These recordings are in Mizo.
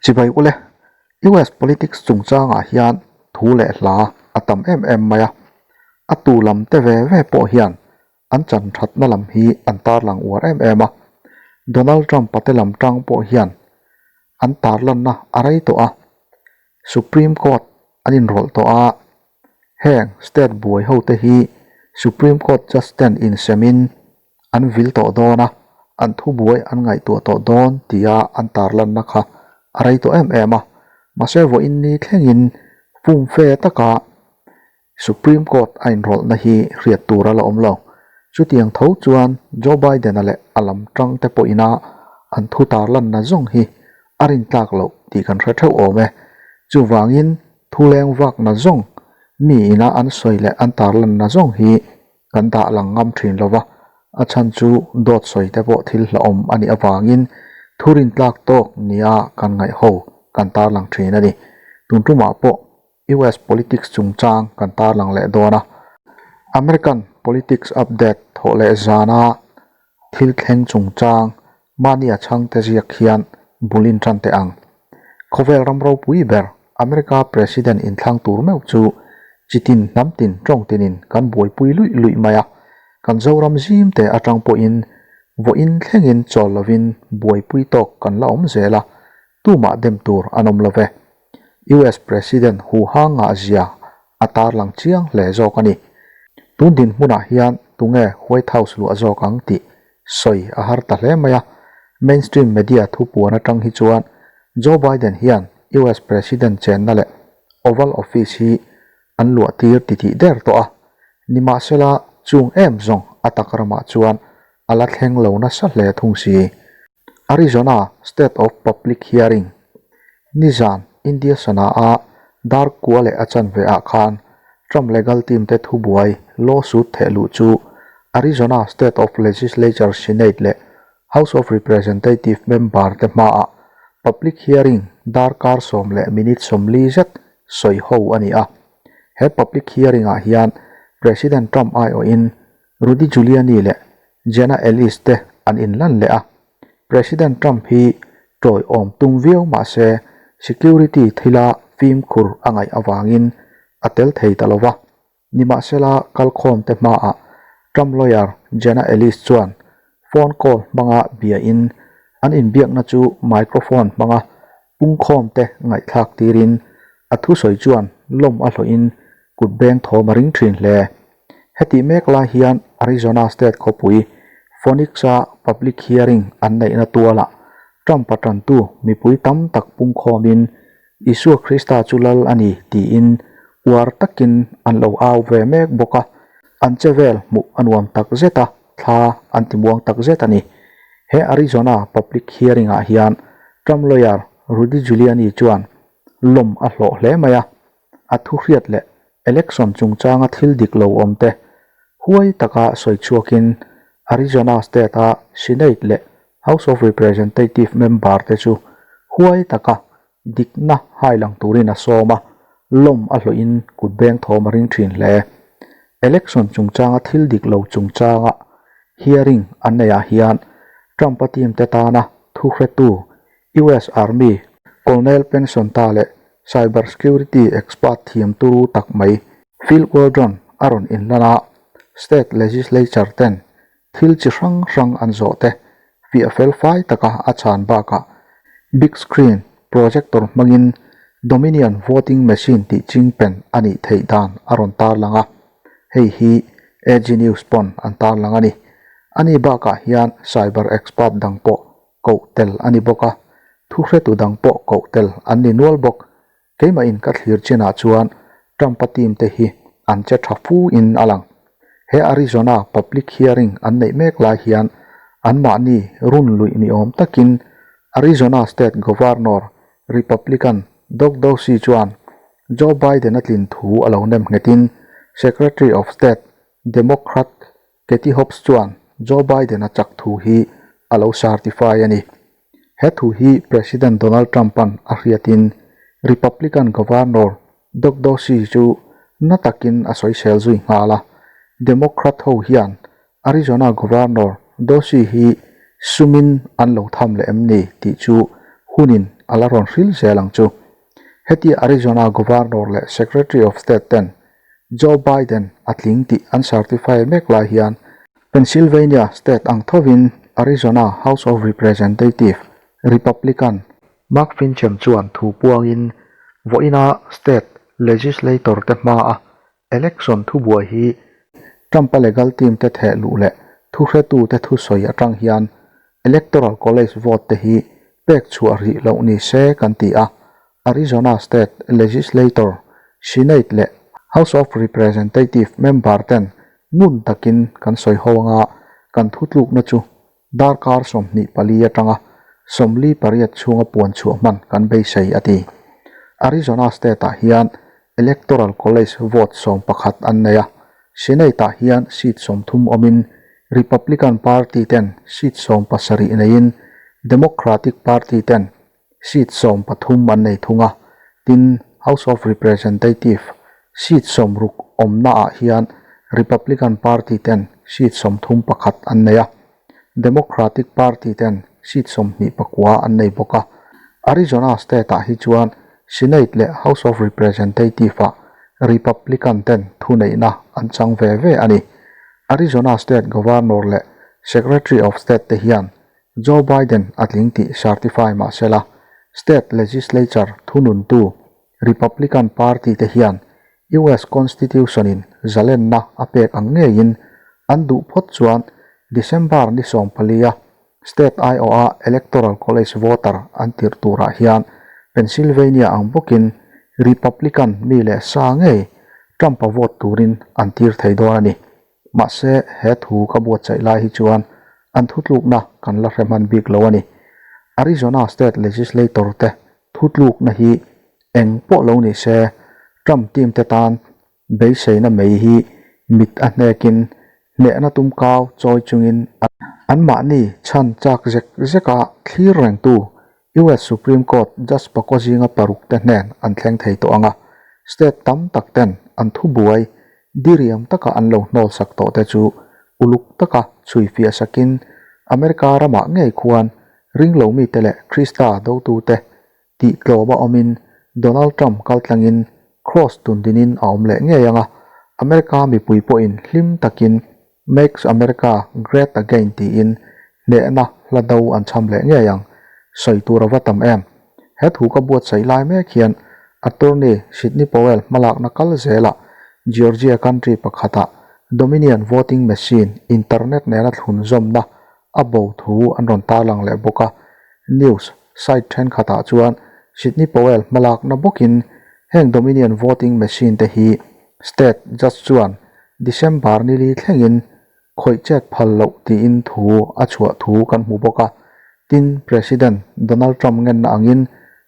Chibai ule, US politics chungchangah hian thu leh hla a tam em em mai a. A tu lam te ve ve pawh hian an chan thatna lam hi an tarlang uar em em a. Donald Trump-a te lam tang pawh hian an tarlanna a rei tawh a. Supreme Court an inrawlh tawh a, heng state buai ho te hi Supreme Court judge ten insemin an vil tawh dawn a, an thubuai an ngaihtuah tawh dawn tia an tarlanna kha a rei tawh em em a. Mahse vawiin ni thlengin fumfe taka Supreme Court a inrawlhna hi hriat tur a la awm lo. Chutiang tho chuan Joe Biden-a leh a lam tang te pawhina an thu tarlanna zawng hi a rintlak loh tih kan hre theuh awm e. Chuvangin thu leng vakna zawng, mi ina an sawi leh an tarlanna zawng hi kan dah lang ngam thin lo va, a chhan chu dawt sawi te pawh thil hlauhawm a nih avangin thu rintlak tawk nia kan ngaih ho kan tarlang thin a ni. Tun tumah pawh US politics chungchang kan tarlang leh dawn a, American politics update thawh leh zana thil thleng chungchang mahni a chhangte ziak hian bul in tan teh ang. Khawvel ram ropui ber America President inthlang tur meuh chu chitin hnam tin tawng tinin kan buaipui luih luih mai a, kan Zoram zim te atang pawhin vawiin thlengin chawl lovin buaipui tawk kan la awm zel a, tumah dem tur an awm lo ve. US President Hu Ha ngah zia a tarlang chiang hle zawk a ni. Tun dinhmunah hian tunge White House luah zawk ang tih sawi a har ta hle mai a. Mainstream media thupuan atang hi chuan Joe Biden hian US President chenna leh Oval Office hi an luah tir titih der tawh a. Nimahsela chung em zawng a tak ramah chuan a la thleng lo nasa hle thung si. Arizona State of Public Hearing, Nizan, India sana-a dar kua leh a chanve ah khan Trump legal team te thubuai lawsuit theh luh chu Arizona State of Legislature Senate leh House of Representative member te hmaah public hearing darkar sawm leh minute sawmli zet sawi ho a ni a. He public hearing ah hian President Trump aiawhin Rudy Giuliani leh Jenna Ellis te an inlan leh a, President Trump hi tawiawm tum viau mah se security thila fimkhur a ngaih avangin a tel thei ta lo va. Nimahsela kalkhawm te hmaah Trump lawyer Jenna Ellis chuan phone call hmanga biain an inbiakna chu microphone hmanga pungkhawm te ngaihthlak tirin a thusawi chuan lawm a hlawhin kut beng thawm a ring thin hle. Hetih mek lai hian Arizona state khawpui Phoenix-a public hearing an neihna tualah Trump-a tantu mipui tam tak pungkhawmin Isua Krista chu lal a ni tiin uar takin an lo au ve mek bawk a, an che vel hmuh a nuam tak zet a, thla an ti muang tak zet a ni. He Arizona public hearing-ah hian Trump lawyer Rudy Giuliani chuan lawm a hlawh hle mai a, a thuhriat leh election chungchanga thil dik lo awm te huai taka sawi chhuakin Arizona state-a Senate leh House of Representative member te chu huai taka dikna hailang turin a sawm a, lawm a hlawhin kut beng thawm a ring thin hle. Election chungchanga thil dik lo chungchanga hearing an neihah hian Trump-a team te tana thuhretu US Army Colonel pension ta leh Cyber security expert thiam turu tak mai Phil Waldron a rawn inlan a, state legislature ten thil chi hrang hrang an zawh te fiah fel fai taka a chhan bakah big screen projector hmangin Dominion voting machine tih chingpen a nih theih dan a rawn tarlang a, hei hi AG News pawn an tarlang a ni. Ani bakah hian cyber expert dang pawh koh tel a ni bawk a, thuhretu dang pawh koh tel an ni nual bawk. Keimahin ka thlir chinah chuan Trump-a team te hi an che tha fu in a lang. He Arizona public hearing an neih mek lai hian anmahni run luih ni awm takin Arizona State Governor Republican Doug Ducey chuan Joe Biden-a tlin thu a lo nem nghetin Secretary of State Democrat Katie Hobbs chuan Joe Biden-a chak thu hi a lo certify a ni. He thu hi President Donald Trump-a'n a hriatin Republican Governor Doug Ducey chu na takin a sawisel zui nghal a. Democrat ho hian Arizona Governor Ducey hi sumin an lo tham leh em ni tih chu hunin a la rawn hril zel ang chu. Heti Arizona Governor leh Secretary of State ten Joe Biden a tling tih an certify mek lai hian Pennsylvania state ang thovin Arizona House of Representative Republican Mark Finchem chuan thu puangin vawiina state legislator te hmaa election thubuai hi Trump-a legal team te theh luh leh thuhretute thusawi atang hian Electoral College vote te hi pek chhuah rih loh ni se kan ti a, Arizona State Legislator, Senate leh House of Representative member ten ngun takin kan sawi ho anga kan thutlukna chu darkar 24 atanga 48 chhunga puan chhuah hman kan beisei a ti. Arizona State ah hian Electoral College vote 11 an nei a, Senate ah hian seat 30 awmin Republican Party ten seat 70 neiin Democratic Party ten seat 13 an nei thung a, tin House of Representative seat 60 awmna ah hian Republican Party ten seat 31 an nei a, Democratic Party ten seat 29 an nei bawk a. Arizona state ah hi chuan Senate leh House of Representative ah Republican ten thuneihna an chang ve ve a ni. Arizona state Governor leh Secretary of State te hian Joe Biden a tling tih certify mah sela, state legislature thununtu Republican Party te hian US Constitution in zalenna a pek ang ngeiin an duh phawt chuan December ni 14 a State aiawha Electoral College voter an tirh turah hian Pennsylvania ang bawkin Republican mi leh sa ngei Trump-a vote turin an tir thei dawn a ni. Mahse, he thu ka buatsaih lai hi chuan an thutlukna kan la hre hman bik lo a ni. Arizona State Legislator te thutlukna hi eng pawh lo ni se, Trump team te tan beiseina mai hi mit a hnekin hnehna tumkau chawi chungin anmahni chhan chak zek zeka thlir rengtu US Supreme Court Judge pakua zinga paruk te hnen an thleng thei tawh ang a, state tam tak ten an thubuai diriam taka an lo hnawl sak tawh te chu uluk taka chhui fiah sakin America ramah ngei khuan ringlo mite leh Krista dotute tih tlawma awmin Donald Trump kaltlangin Cross tundinin a awm leh ngei ang a, America mipui pawhin hlim takin Makes America Great Again tiin hnehna hla do an chham leh ngei ang. Sawi tur a va tam em? He thu ka buatsaih lai mek hian Attorney Sidney Powell hmalakna kal zelah Georgia country pakhatah Dominion voting machine internet nena thlunzawmna a bo thu an rawn tarlang leh bawk a. News site thenkhatah chuan Sidney Powell hmalakna bawkin heng Dominion voting machine te hi State judge chuan December ni li thlengin khawih chet phal loh tiin thu a chhuah thu kan hmu bawk a. Tin, President Donald Trump ngenna angin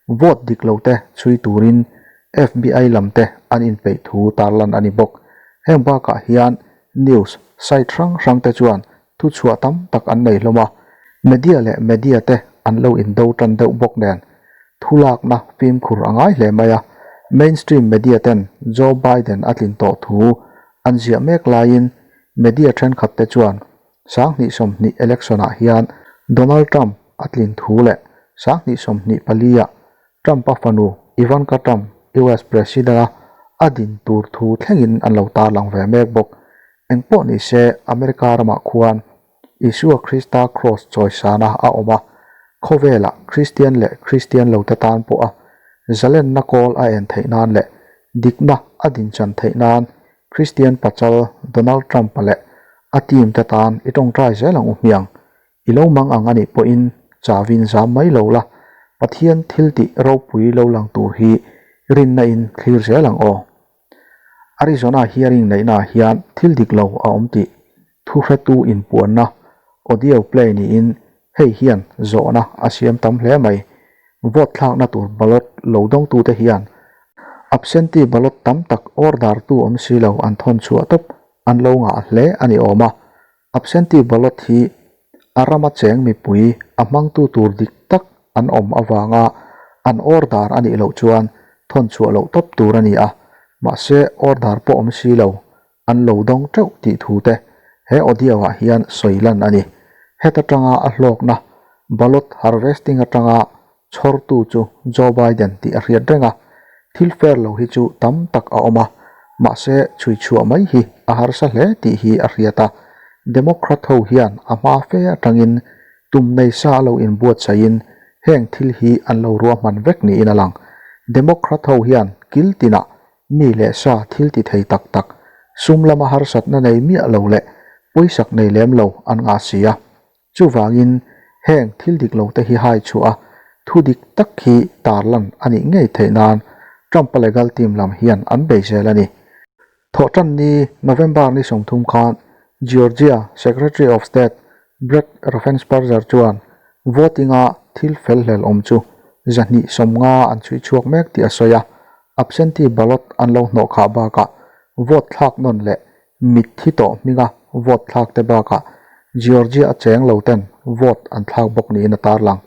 vote dik lo te chhui turin FBI lam te an inpeih thu tarlan a ni bawk. Heng bakah hian news site hrang hrang te chuan thuchhuah tam tak an nei hlawm a, media leh media te an lo indo tan deuh bawk nen thulakna fimkhur a ngai hle mai a. Mainstream media ten Joe Biden a tlin tawh thu an ziah mek laiin media thenkhat te chuan 2020 election ah hian Donald Trump a tlin thu leh 2024 ah Trump-a fanu Ivanka Trump US President a a din tur thu thlengin an lo tarlang ve mek bawk. Engpawh ni se America ramah khuan Isua Krista Cross chawisana a awm a, khawvelah Kristian leh Kristian lote tan pawha zalenna kawl a en theih nan leh dikna a dinchan theih nan Kristian pachal Donald Trump-a leh a team te tan i tawngtai zel ang u hmiang. I lo mang ang a nih pawhin chawin zam mai lo la, Pathian thil tih ropui lo lang tur hi rinna in thlir zel ang aw. Arizona hearing neihnaah hian thil dik lo a awm tih thuhretu inpuanna audio play niin hei hian zawhna a siam tam hle mai. Vote thlakna tur ballot lo dawngtute hian absentee ballot tam tak order tu awm si lo an thawn chhuah tawp an lo ngah hle a ni awm a. Absentee ballot hi a rama cheng mipui a hmangtu tur dik tak an awm avanga an order a nih loh chuan thawn chhuah loh tawp tur a ni a, mahse order pawh awm si lo, an lo dawng teuh tih thu te he audio ah hian sawi lan a ni. Heta tanga a hlawkna ballot harvesting atanga. chhawrtu chu Joe Biden tih a hriat reng a. Thil fair lo hi chu tam tak a awm a, mahse chhui chhuah mai hi a harsa hle tih hi a hriat a. Democrat ho hian a hma fe atangin tum nei sa a lo inbuatsaihin heng thil hi an lo ruahman vek niin a lang. Democrat ho hian kil tinah mi leh sa thil ti thei tak tak, sum lama harsatna nei miah lo leh pawisak nei lem lo an ngah si a. Chuvangin heng thil dik lo te hi hai chhuah a, thu dik tak hi tarlan a nih ngei theih nan Trump-a legal team lam hian an bei zel a ni. Thawhtan ni November ni 30 khan Georgia Secretary of State Brad Raffensperger chuan voting-a thil fel hlel awm chu 250 an chhui chhuak mek tih a sawi a, absentee ballot an lo hnawh khah bakah vote thlak nawn leh Mitthi tawh hminga vote thlak te bakah Georgia a cheng lo ten vote an thlak bawk niin a tarlang.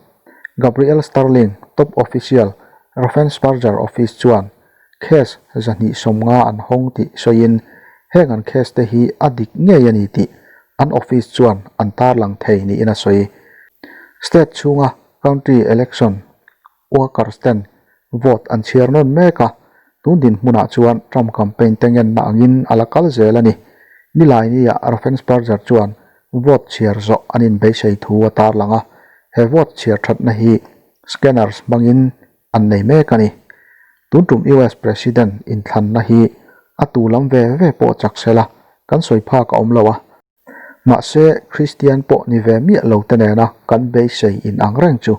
Gabriel Sterling, top official, Raffensperger office chuan case 250 an hawng tih sawiin heng an case te hi a dik ngei a ni tih an office chuan an tarlang thei niin a sawi. State chhunga county election Workers ten vote an chhiar nawn mek a, tun dinhmunah chuan Trump campaign te ngenna angin a la kal zel a ni. Nilaini-ah Raffensperger chuan vote chhiar zawh an inbeisei thu a tarlang a, he vote chhiar thatna hi scanners hmangin an nei mek a ni. Tun tum US President inthlanna hi a tu lam ve ve pawh chak sela kan sawi phak a awm lo a, Mahse, Kristian pawh ni ve miah lo te nena kan beisei in ang reng chu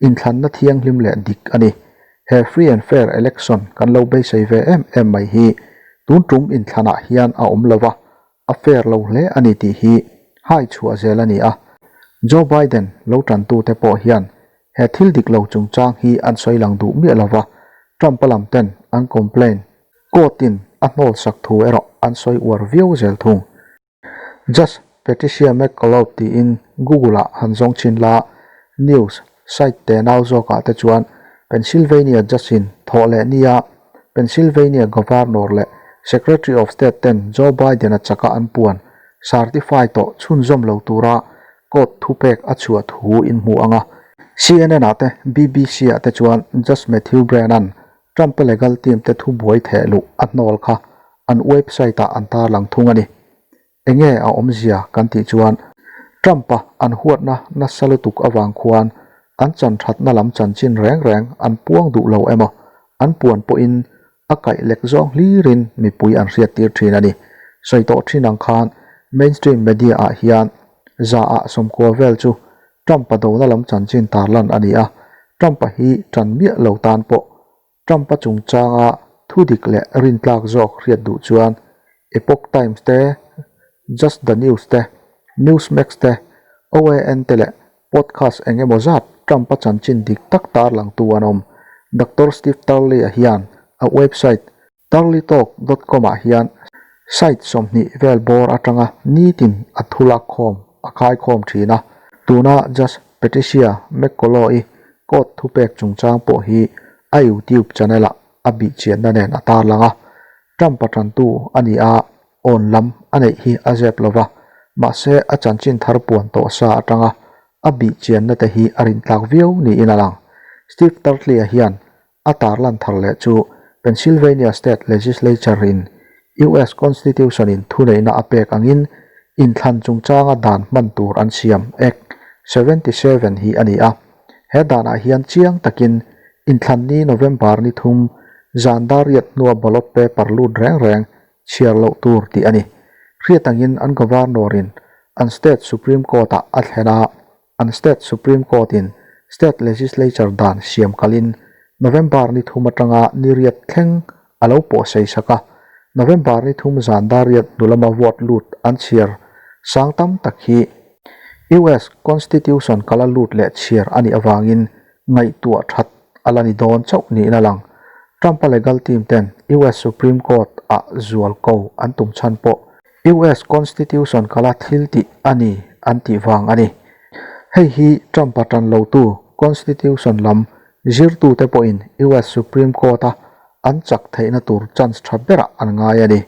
inthlanna thianghlim leh dik a ni. He free and fair election kan lo beisei ve em em mai hi tun tum inthlanah hian a awm lo va, a fair lo hle a ni tih hi hai chhuah zel a ni a. Joe Biden lo tantute pawh hian he thil dik lo chungchang hi an sawi lang duh miah lo va, Trump-a lam ten an complain court-in a hnawl sak thu erawh an sawi uar viau zel thung. Judge Patricia McCullough tiin Google-ah han zawng chhin la, news site te nau zawkah te chuan Pennsylvania judge-in thawh leh nia Pennsylvania Governor leh Secretary of State ten Joe Biden-a chaka an puan certify tawh chhunzawm lo tura court thupek a chhuah thu in hmu ang a. CNN-ah te BBC-ah te chuan Judge Matthew Brennan Trump-a legal team te thubuai theh luh a hnawl kha an website-ah an tarlang thung a ni. Enge a awmzia kan tih chuan Trump-a an huatna nasa lutuk avang khuan an chanthatna lam chanchin reng reng an puang duh lo emaw an puan pawhin a kaih lek zawng hlirin mipui an hriattir thin a ni. Sawi tawh thin ang khan mainstream media-ah hian zaah 90 vel chu Trump-a dona lam chanchin tarlan a ni a, Trump-a hi tan miah lo tan pawh Trump-a chungchanga thu dik leh rintlak zawk hriat duh chuan Epoch Times te, Just the News te, Newsmax te, OAN te leh podcast eng emaw zat Trump-a chanchin dik tak tarlangtu an awm. Doctor Steve Turley-a hian a website Turleytalk dot com ah hian site 20 vel bawr atanga nitin a thu lakkhawm a khaikhawm thin a, tuna Judge Patricia McCullough-i court thupek chungchang pawh hi a YouTube channel-ah a bihchianna nen a tarlang a, Trump-a tantu a ni a, awn lam a neih hi a zep lo va, mahse a chanchin thar puan tawh sa atanga a bihchianna te hi a rintlak viau niin a lang. Steve Turtley-a hian A tarlan thar leh chu Pennsylvania State Legislature in US Constitution in thuneihna a pek angin inthlan chungchanga dan hman tur an siam Act 77 hi a ni a. He danah hian chiang takin inthlan ni November ni thum zan dar riat hnua ballot paper lut reng reng chhiar loh tur tih a ni. Hriat angin an Governor in an State Supreme Court ah a thlen a, An State Supreme Court in State Legislature dan siam kalin November ni thum atanga ni riat thleng a lo pawh sei sak a, November ni thum zan dar riat hnu lama vote lut an chhiar sang tam tak hi US Constitution kala lut leh chhiar a nih avangin ngaihtuah that a la ni dawn chauh niin a lang. Trump-a legal team ten US Supreme Court ah zual ko an tum chhan pawh US Constitution kala thil tih a ni an tih vang a ni. Hei hi Trump-a tan lotu Constitution lam zirtute pawhin US Supreme Court-a an chak theihna tur chance tha berah an ngai a ni.